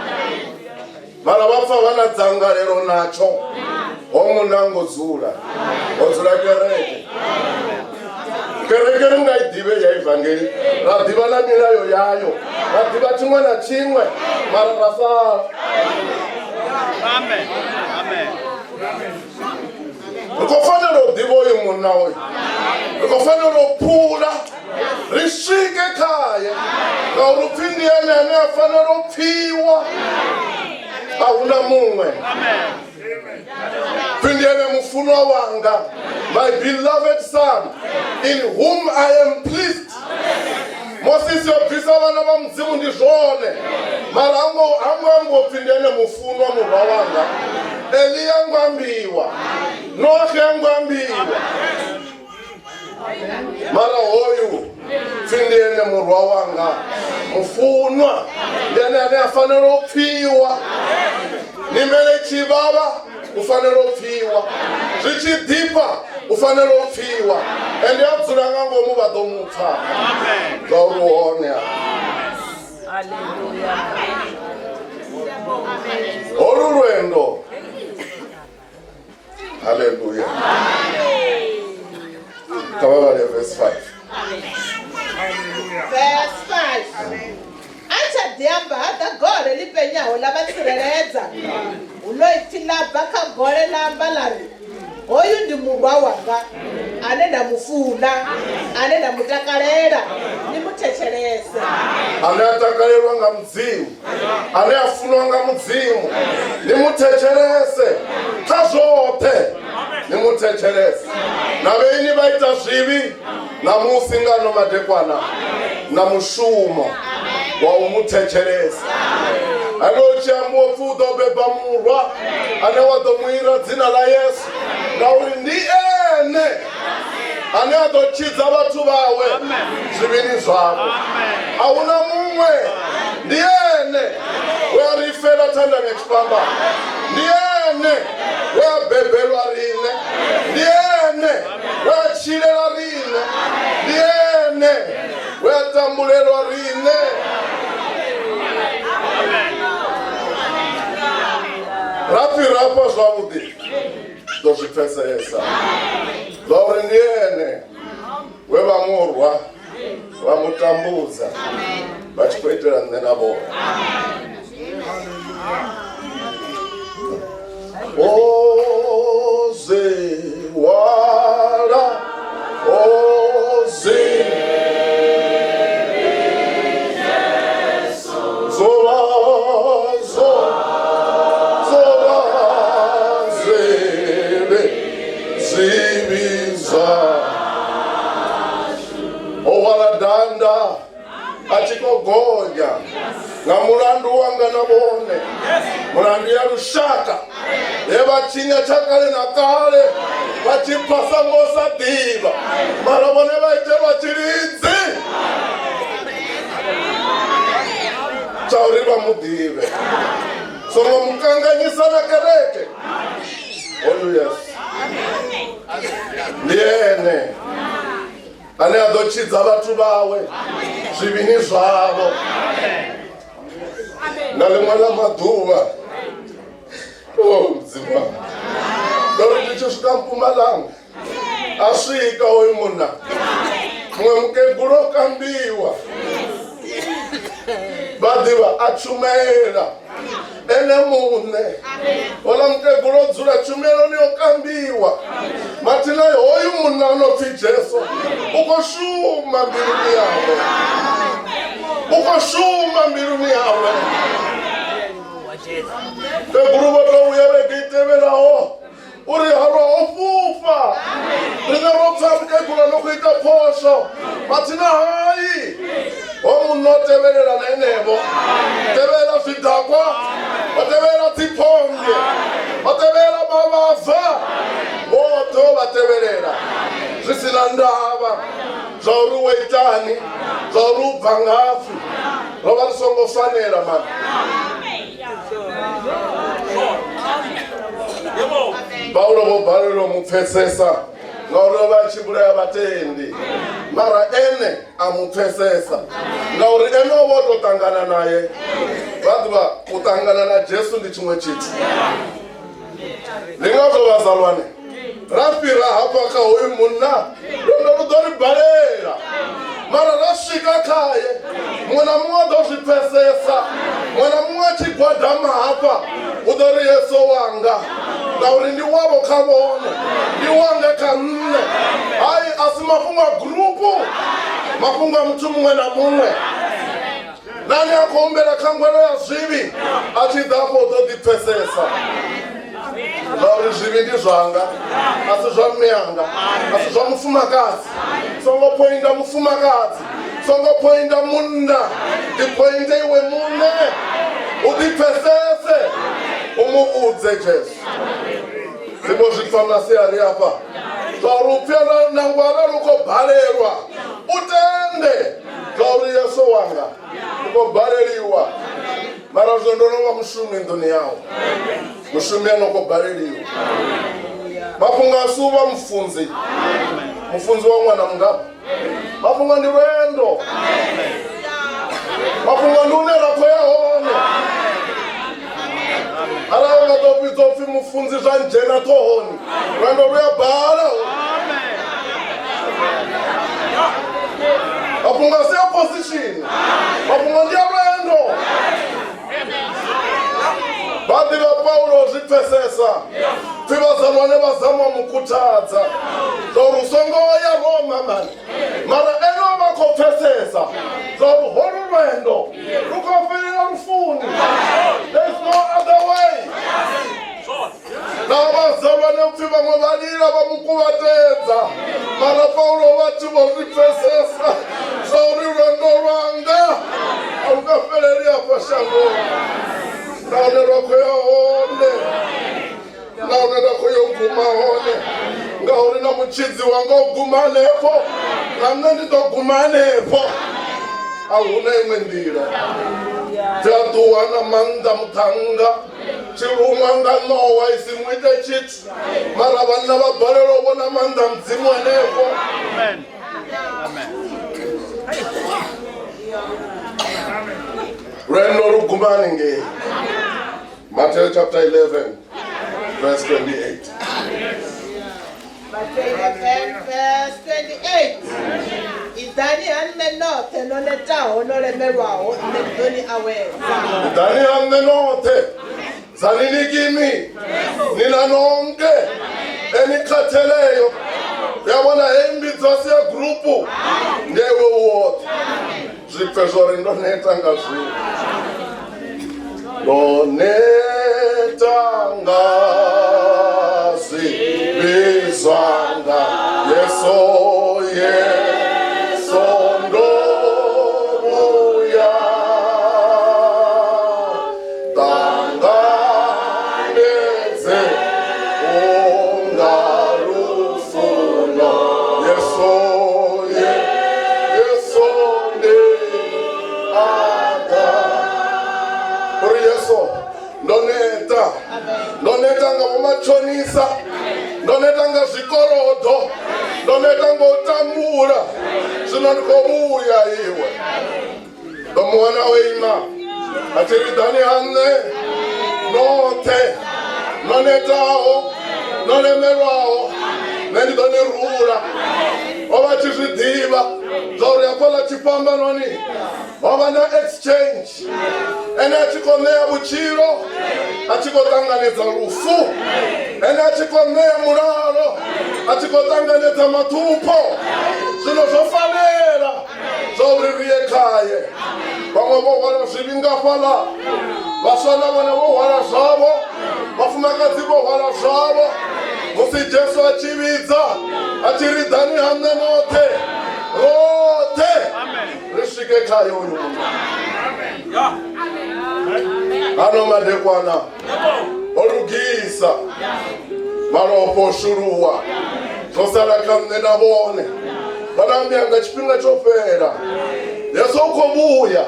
Mara vha pfa vha na dzangalelo natsho. Ho munango dzula. Ho dzula kereke. Kereke ri nga i ḓivhe ya evangeli, ra ḓivha na milayo yayo, ra ḓivha tshiṅwe na tshiṅwe, mara ra sala. Amen. Amen. Ri khou fanela u ḓivha uyu munna uyu. Ri khou fanela u phula ri swike khaye, ngauri u pfhi ndi ene ane a fanela u pfhiwa, a huna muṅwe. Pfhi ndi ene mufunwa wanga, my beloved son, in whom I am pleased. Mosisi o bvisa vhana vha Mudzimu ndi zwone, mara hango hango ambiwa upfhi ndi ene mufunwa murwa wanga. Elia hango ambiwa, Noaxe hango ambiwa, mara hoyu pfhi ndi ene murwa wanga mufunwa, ndi ene ane a fanela u pfhiwa. Nyimele tshi vhavha u fanela u pfhiwa, zwi tshi ḓifha u fanela u pfhiwa, ende a dzula nga ngomu vha ḓo mu pfa zwauri u hone. Holu lwendo, haleluya. Kha vha vhale verse 5. Verse 5. A tsha ḓi amba ha ḓa gole ḽi penyaho ḽa vha tsireledza. Huno ipfi ḽa bva kha gole ḽa amba ḽa ri, Hoyu ndi murwa wanga ane nda mu funa, ane nda mu takalela, ni mu thetshelese. Ane a takalelwa nga Mudzimu, ane a funwa nga Mudzimu, ni mu thetshelese kha zwoṱhe, ni mu thetshelese. Na vheini vha ita zwivhi ṋamusi nga ano madekwana na mushumo wa u mu thetshelesa. Ane u tshi ambiwa pfi u ḓo beba murwa ane wa ḓo mu ira dzina ḽa Yesu, ngauri ndi ene ane a ḓo tshidza vhathu vhawe zwivhini zwavho. A huna muṅwe, ndi ene we a ri fela thandani ya tshifhambano, ndi ene we a bebelwa riṋe, ndi ene we a tshilela riṋe, ndi ene we a tambulelwa riṋe. Ra fhira hafha zwavhuḓi, ḓo zwi pfesesa zwauri ndi ene we vha murwa vha mu tambudza vha tshi khou itela nṋe na vhone. O zwi hwala, o zwi zwo vha zwo zwo vha zwivhi zwivhi zwa o hwala danda a tshi khou gonya nga mulandu wanga na vhone, mulandu ya lushaka ye vha tshinya tsha kale na kale vha tshi phasa ngo sa ḓivha, mara vhone vha itelwa tshilidzi tsha uri vha mu ḓivhe. Songo mu kanganyisa na kereke. Hoyu Yesu ndi ene ane a ḓo tshidza vhathu vhawe zwivhini zwavho. Nga ḽiṅwe ḽa maḓuvha, o Mudzimu wanga, ndo ri ndi tshi swika Mpumalanga, a swika hoyu munna, muṅwe mukegulu o kambiwa, vha ḓivha a tshumela ene muṋe. Ola mukegulu o dzula tshumeloni o kambiwa, mathina hoyu munna o no pfi Jesu u khou shuma mbiluni yawe, u khou shuma mbiluni yawe. Mukegulu vho tou vhuya vhege i tevhelaho uri halwa ho fhufha, riṋe ro pfa mukegulu a no khou ita phosho, mathina hai ho munna o tevhelela na enevho, tevhelela zwidakwa, o tevhelela dziphonge, o tevhelela mavhava, vhoṱhe o vha tevhelela zwi si si na ndavha zwa uri wo itani, zwa uri u bva ngafhi. Ro vha ri songo fanela mani. Paulo vho balelwa mu pfesesa ngauri o vha a tshi vhulaya vhatendi, mara ene a mu pfesesa ngauri ene o vha o tou ṱangana naye. Vha ḓivha u ṱangana na Jesu ndi tshiṅwe tshithu. Ndi ngazwo vhazalwane ra fhira hafha kha hoyu munna, lwendo lu ḓo ri balela, mara ra swika khaye muṅwe na muṅwe a ḓo zwi pfesesa. Muṅwe na muṅwe a tshi gwadama hafha u ḓo ri Yesu wanga, ngauri ndi wavho kha vhone, ndi wanga kha nṋe. Hai, a si mafhungo a gurupu, mafhungo a muthu muṅwe na muṅwe. Nani a khou humbela khangwelo ya zwivhi a tshi ḓa afho u ḓo ḓi pfesesa ngauri zwivhi ndi zwanga, a si zwa mme anga, a si zwa mufumakadzi. Songo phoinda mufumakadzi, songo phoinda munna, ḓi phoinde iwe muṋe, u ḓi pfesese, u mu vhudze Jesu. Ndi vho zwi pfa masiari afha zwauri u pfhi nangwe arali u khou balelwa u tende zwauri Yesu wanga u khou baleliwa, mara zwino ndo no vha mushumi nḓuni yawe, mushumi a no khou baleliwa. Mafhungo a si u vha mufunzi, mufunzi wa ṅwana mungafha. Mafhungo ndi lwendo, mafhungo ndi hune ra khou ya hone. Arali nga ḓo vhidzwa upfhi mufunzi zwa ndzhena ṱhohoni, lwendo lu ya bala. Mafhungo a si a position, mafhungo ndi a lwendo. Vha ḓivha Paulo zwi pfesesa, pfhi vhazalwane vha zama u mu khuthadza zwauri u songo ya Roma mani, mara ene o vha khou pfesesa zwauri holu lwendo lu khou fhelela lufuni. There is no other way. Na vhazalwane upfhi vhaṅwe vha lila vha mu kuvhatedza, mara Paulo vha tshi vho zwi pfesesa zwauri lwendo lwanga a lu nga fheleli afha shangoni, nahone lwa khou ya hone, nahone nda khou yo guma hone, ngauri na mutshidzi wanga u guma hanefho, na nṋe ndi ḓo guma hanefho. A huna iṅwe nḓila. Dzi a ṱuwa na maanḓa muṱhannga tshiluṅwa nga ṋowa i si mu ite tshithu, mara vhanna vha balelwa u vhona maanḓa a Mudzimu hanefho. Lwendo lu guma hanengei. Matthew chapter 11 verse 28. Matthew 11 verse 28. Iḓani ha nṋe noṱhe no netaho no lemelwaho, nṋe ndi ḓo ni awedza. Iḓani ha nṋe noṱhe, dzanini kimi, nina nonke enikhatheleyo. Uyabona heyi mbidzo a si ya gurupu, ndi ya iwe u woṱhe. Zwi pfe zwo ri ndo neta nga zwivhi, ndo neta nga zwivhi zwanga, Yesu, Yesu ndo vhuya ṱanganedze unga lufuno, Yesu, Yesu ndi aka. Uri Yesu ndo neta, ndo neta nga vhomatshonisa, ndo neta nga zwikolodo, ndo neta nga u tambula, zwino ndi khou vhuya iwe. Ndo mu wana o ima a tshi ri ḓani ha nṋe noṱhe no netaho no lemelwaho, nṋe ndi ḓo ni rula. O vha tshi zwi ḓivha zwa uri hafhaḽa tshifhambanoni ho vha na exchange, ene a tshi khou ṋea vhutshilo a tshi khou ṱanganedza lufu, ene a tshi khou ṋea mulalo a tshi khou ṱanganedza maṱhupho. Zwino zwo fanela zwa uri ri ye khaye. Vhaṅwe vho hwala zwivhi nga fhaḽa, vhaswa na vhone vho hwala zwavho, vhafumakadzi vho hwala zwavho. Musi Jesu a tshi vhidza a tshi ri ḓani ha nṋe noṱhe, roṱhe ri swike khaye uyu munna. Ano madekwana o lugisa malofha o shuluwa. Zwo sala kha nṋe na vhone. Vhana miyanga tshifhinga tsho fhela. Yesu u khou vhuya.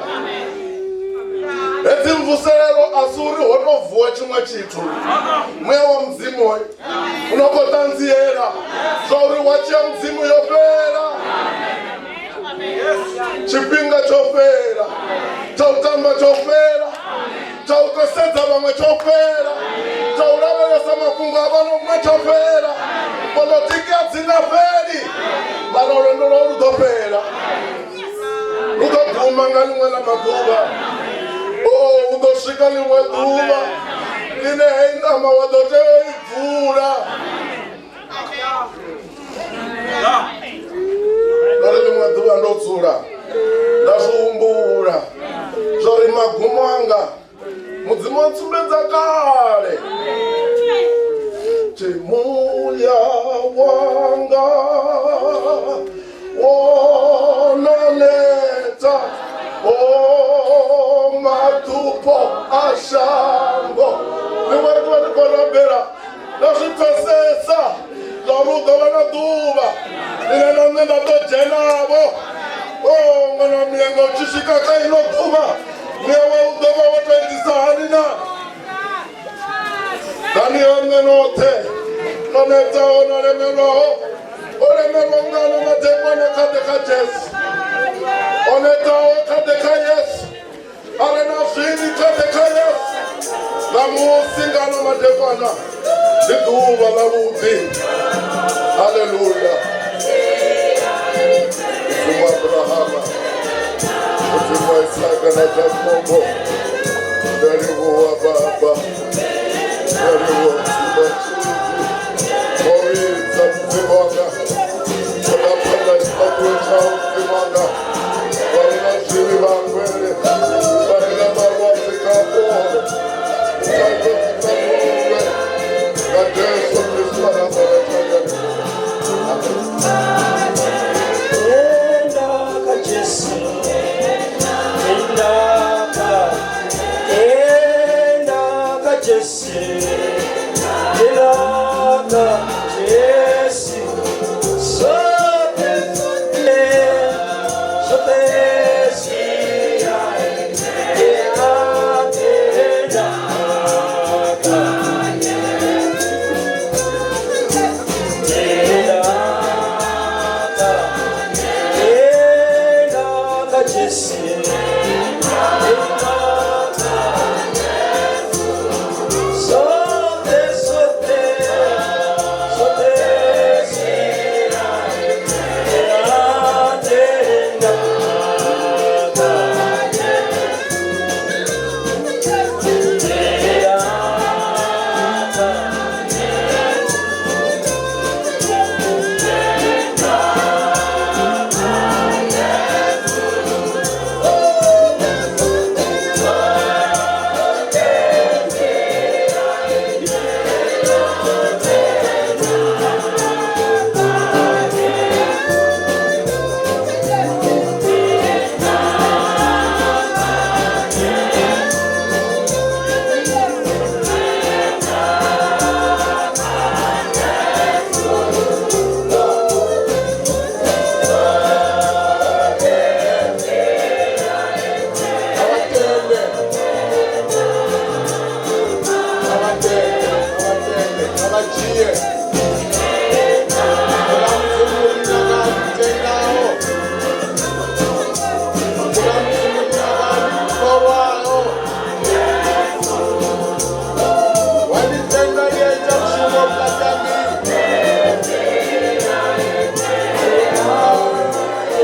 Hedzi mvuselelo a si uri ho tou vuwa tshiṅwe tshithu. Muya wa Mudzimu u no khou ṱanziela zwa uri wa tshia Mudzimu yo fhela. Tshifhinga tsho fhela. Tsha u tamba tsho fhela. Tsha u tou sedza vhaṅwe tsho fhela. Tsha u lavhelesa mafhungo a vhaṅwe tsho fhela. Polotiki a dzi nga fheli. Mara lwendo lwau lu ḓo fhela. Lu ḓo guma nga ḽiṅwe ḽa maḓuvha. Hu ḓo swika ḽiṅwe ḓuvha ḽine hei ṋama wa ḓo tea u i bvula. Ndo ri ḽiṅwe ḓuvha ndo dzula nda zwi humbula zwa uri magumo anga Mudzimu o ntsumbedza kale. Thi muya wanga wo no neta o maṱhupho a shango. Ḽiṅwe ḓuvha ndi khou rabela nda zwi pfesesa zwa uri hu ḓo vha na ḓuvha ḽine na nṋe nda ḓo dzhenavho. O ṅwana wa muyenga u tshi swika kha ino ḓuvha muya wau u ḓo vha wo tou itisa hani na? Ḓani ha nṋe noṱhe no netaho no lemelwaho. O lemelwa nga ano madekwana kha ḓe kha Jesu. O netaho kha ḓe kha Yesu. A re na zwivhi kha ḓe kha Yesu. Ṋamusi nga ano madekwana ndi ḓuvha ḽavhuḓi. Haleluya. Mudzimu wa Abrahama, Mudzimu wa Isaka na Jakobo, ndi a livhuwa Baba, ndi a livhuwa Mudzimu wa tshilidzi. Wo vhidza Mudzimu wanga, u ḓa phanḓa tshifhaṱuwo tshau Mudzimu wanga, vha re na zwivhi vha hangwele, vha re na malwadze kha a fhole, thaidzo dzi tandululwe nga Jesu Kristo wa Nazaretha. Ndi a livhuwa. Amen. Tenda kha Jesu, tenda kha, tenda kha Jesu, tenda kha Jesu. Zwoṱhe, zwoṱhe zwi a tenda, tenda kha tenda kha, tenda kha Jesu.